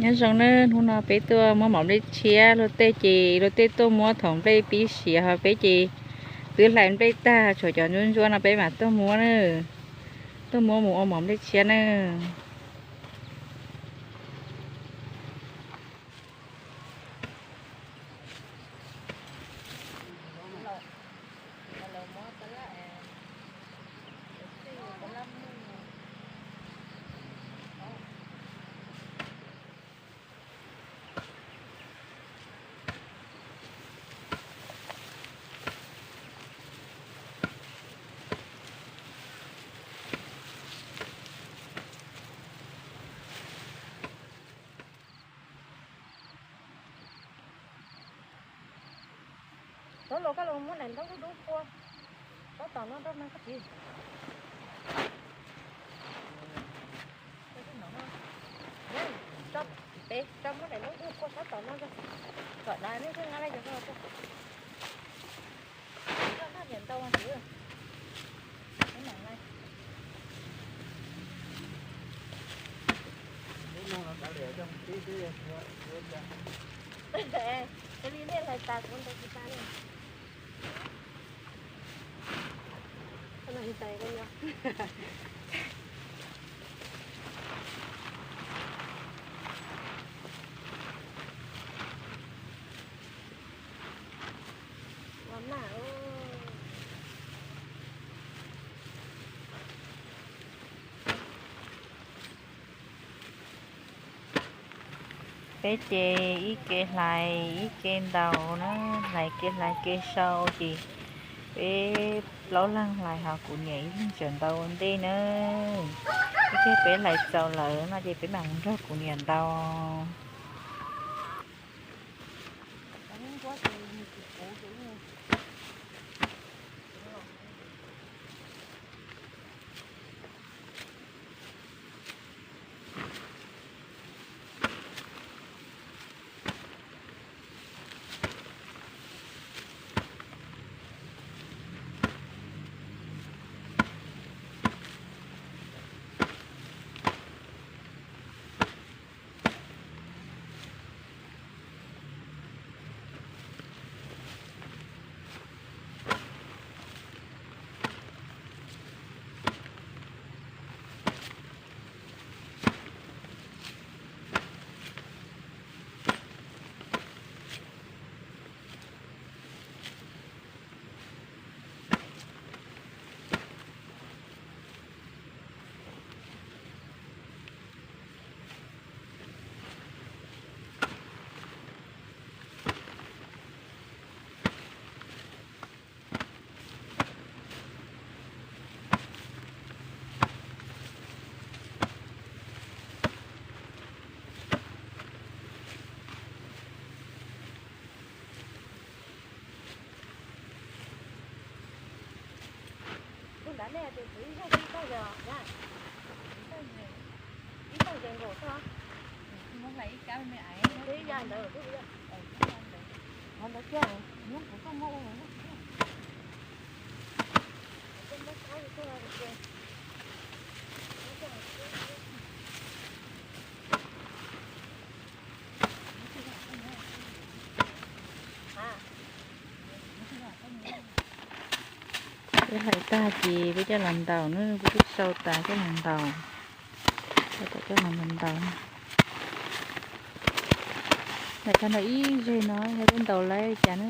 Nyob zoo nawb, hnub no peb tuaj muab mov nplej tshiab, luag tej ces luag tej tuaj muab thaum nplej pib siav, ho peb ces twb hlais nplej tag, tshuav cov ntsuab ntsuab no peb mam tuaj muab na. Tuaj muab mus ua mov nplej tshiab na. Txhob los, koj los muab daim ntaub dub dub kua sab tom no rau mas koj txiv. Peb tso muab daim ntaub dub kua sab tom no rau, kom dav nej thiaj nqa lawm cov ko los rau. Koj noj niam ntau mas txiv. Cia li nej hlais tas kuv ntau tsis tas li. Peb ces ib ke hlais ib ke ntaus na, hlais ke hlais ke sau ces peb plaub leeg hlais, ho kuv niam ib leeg tseem ntaus ua ntej na. Ib pliag peb hlais txaus lawm no ces peb mam mus nrog kuv niam ntaus. Tus ntawd nej tias kuv ib zaug ib tog yog na, ib tog yog nkaus xwb. Ib yam ntawd, qhov ntawd kiag, nyob kuv tuaj muab ua. Peb hlais tag ces peb coj los ntaus na, peb twb sau tas coj los ntaus. Sau tas coj los ntaus. Hlais tag ntaus ib zeg no yog peb ntaus lawm cas na.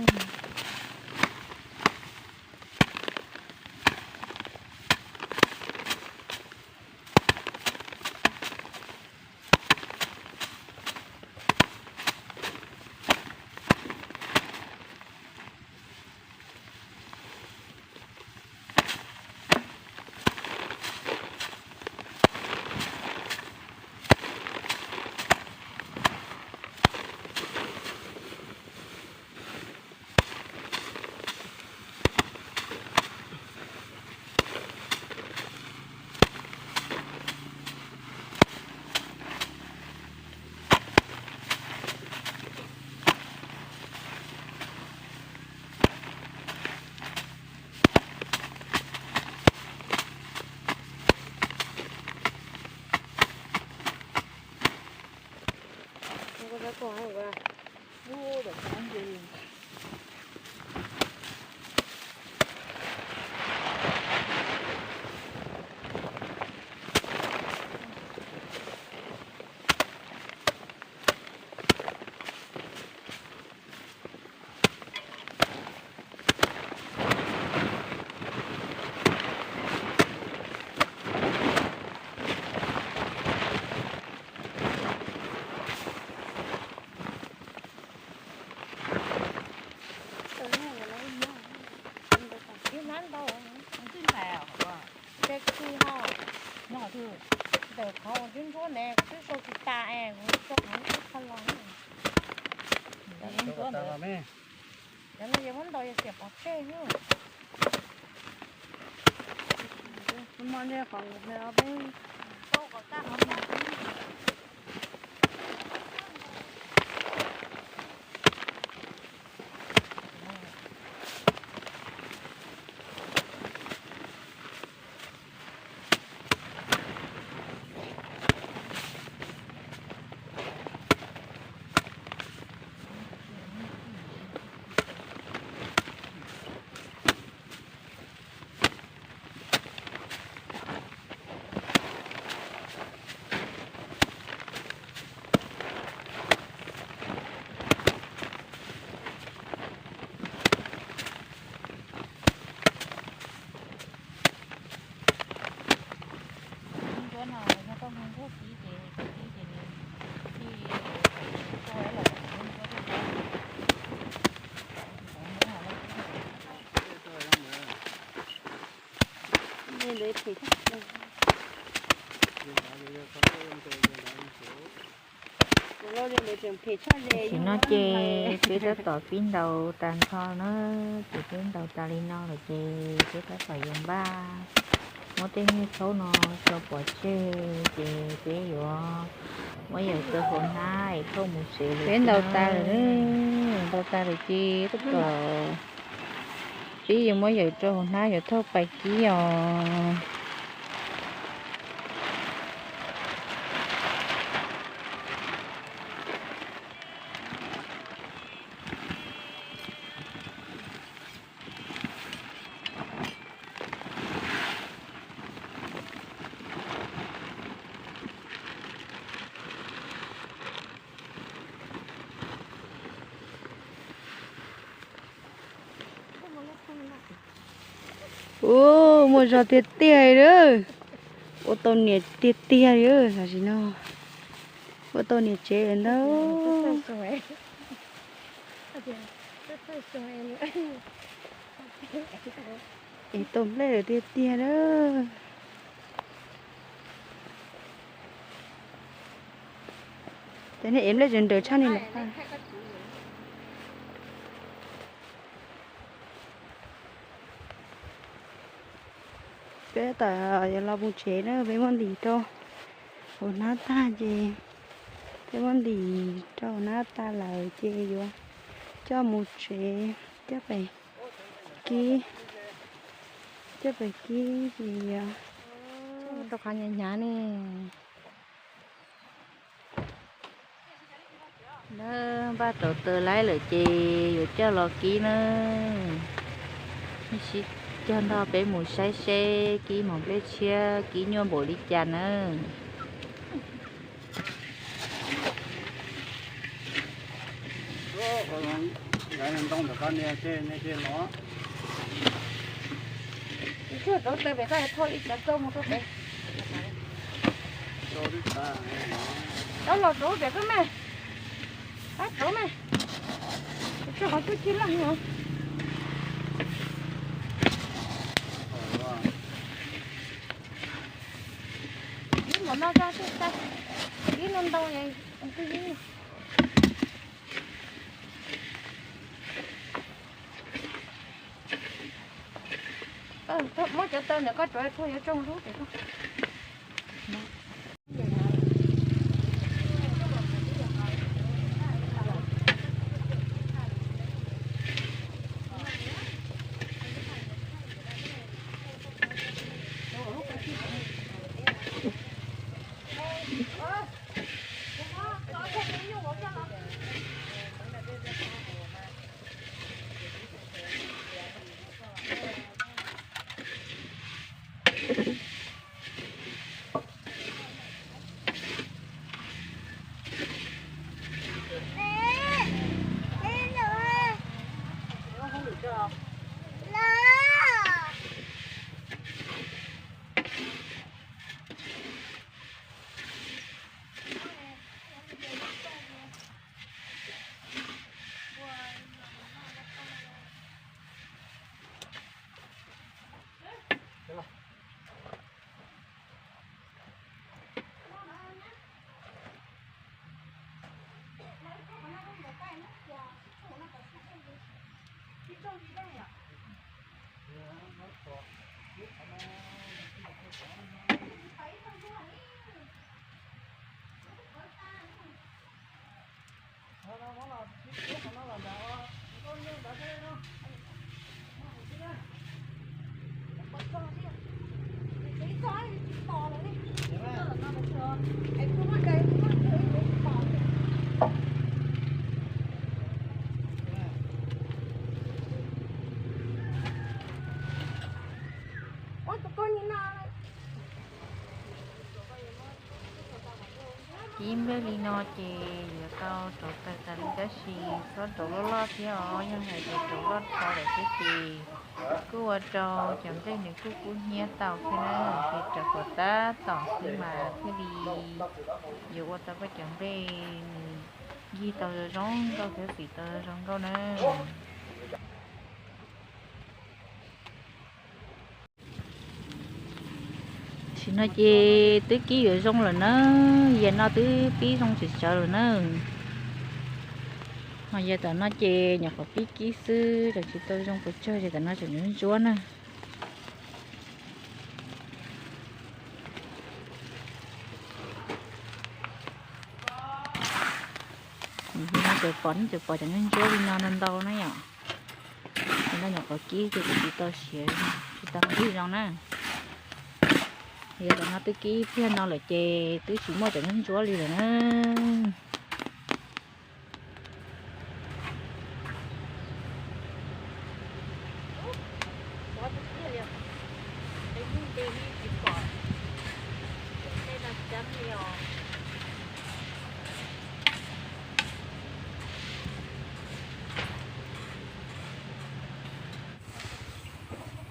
Ib hnab ntau, twb ntais os. Ces kis ho no twb ntawm qhov uas twb ntsuab ne, kuv twb sau tsis tas es kuv sau qhov twb qhov los. Cov no yog muab ntaus yog xiam pov tseg xwb. Ntsuab no yog koj hu ntsuab kib ces kib ces nws thiaj tau los ntsuab thiab. Tam sim no ces peb tab tom pib ntaus tag nrho na, ces peb ntaus tas li no lawm ces peb tab tom yuav npaj muab tej nyiaj txhaub no tso pov tseg ces peb yuav muab yawm rau hauv hnab es thauj mus tsev lawm. Peb ntaus tas lawm, ntaus tas lawm ces tab tom pib yuav muab yawm rau hauv hnab yuav thauj pais kib os. Ua, muaj zog tiag tiag li. Ua tau niam tiag tiag li, tam sim no ua tau niam tsev lawm ntag. Ev tau nplej lawm tiag tiag na. Ces nej ev nplej tseem nrawm tshaj ni lawm. Peb tab tom yuav los mus tsev na, peb muab ntim rau hauv hnab tag ces peb muab ntim rau hauv hnab tag lawm ces yuav coj mus tsev, coj pais kib, coj pais kib ces yuav rau qhov hnyav hnyav ne. Npaj tau taws laib lawm ces yuav coj los kib na. Sib cog ntog peb mus saib seb kib mos nplej tshiab kib nyuaj npaum li cas na. Rov los rau pem koj me. Ab, rau me. Tso qhov twb ci laj heev. Ib mos no tso, ib no ntau, twb ib. Muab cov taw ntawm koj rau, yuav tsoo lub pem koj. Kib nplej li no ces yuav tau rauv taws tas li, tab sis txhob rauv loj loj thiab os, yog hais tias rauv loj dhau lawm thiab ces kuj ua rau cov nplej nws kuj kub hnyiab tau thiab na, ces rauv kom tab tom xwb mas thiaj li yuav ua tau koj cov nplej nws yig tau zoo nkauj thiab xim tau zoo nkauj na. Tam sim no ces twb kib yuav zoo lawm na, yias no twb pib zoo tsawv tsawv lawm na. Ho yias tom no ces nyuam qhuav pib kib xwb, tseem tsis tau zoo pes tsawg, ces tom no tseem ntsuab ntsuab na. Ces pom, nej tsuas pom cov ntsuab ntsuab li no ntau ntau na yom. Ces no nyuam qhuav kib ces kuv tsis tau siav, tsis tau ib zoo na. Yog tom no twb kib pliag no lawm ces twb tsis muaj cov ntsuab ntsuab li lawm na.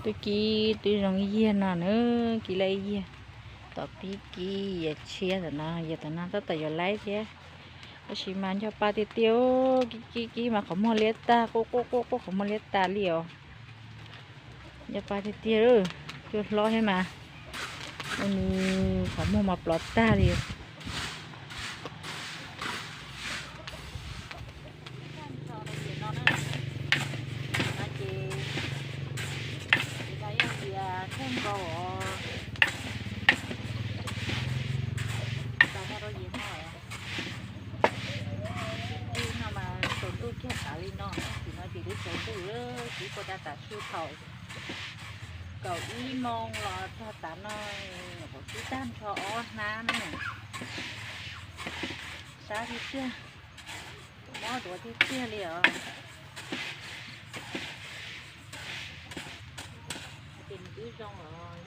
Twb kib twb zoo ib yiag no na, kib lawm ib yiag. Tom pib kib yias tshiab tom no, yias tom no tab tom yuav laib thiab. Tab sis mas nco pa tiag tiag, kib kib kib mas qhov muag liab tag, quaj quaj quaj quaj qhov muag liab tag li os. Nco pa tiag tiag, cua hlob thiab mas ua nws qhov muag mas plov tag li. Twb no mas tsaus ntuj kiag tas li no, tam sim no ces twb tsaus ntuj lawm, twb ua rau tam sim thaum kaum ib moos los txog tav no, nyuam qhuav kib tag nrho ob hnab na. Sab tiag tiag, mob duav tiag tiag li os. Ces nws twb zoo os.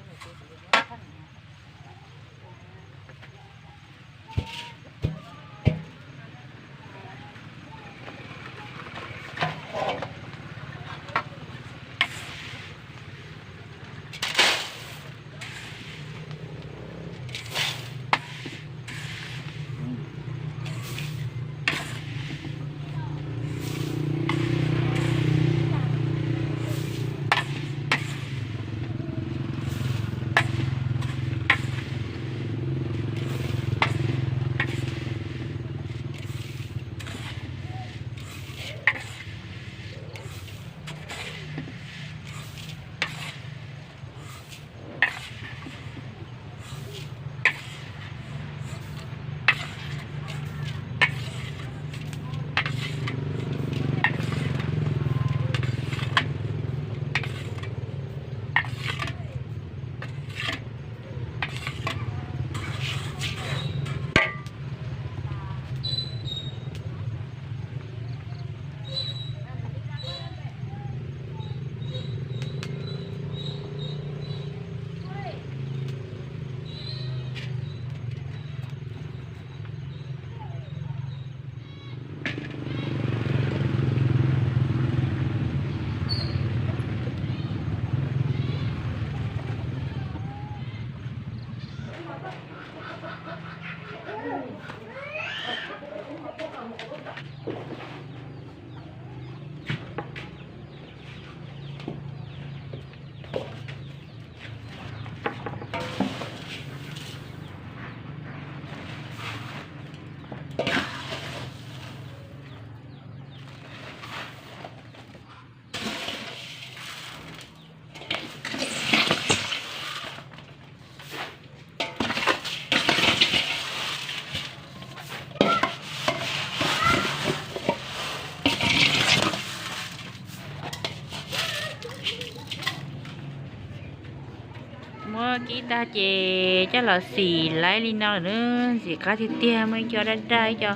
Tag ces coj los xim laib li no lawm na, ntxim qab tiag tiag, muaj ib co daj daj ib co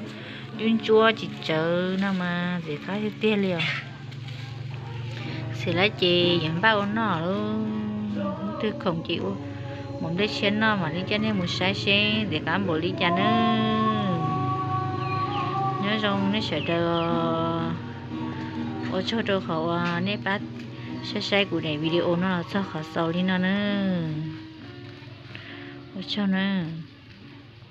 ntsuab ntsuab tsis tsawv no mas ntxim qab tiag tiag li os. Xim laib ces yuav npaj ua noj lawm. Hnub twg khoom ces ua mus nplej tshiab noj mam li coj nej mus saib seb ntxim qab npaum li cas nawb. Nyob zoo nej sawv daws os. Ua tsaug rau qhov uas nej pab saib saib kuv daim video no los txog qhov xaus li no nawb. Ua tsaug nawb.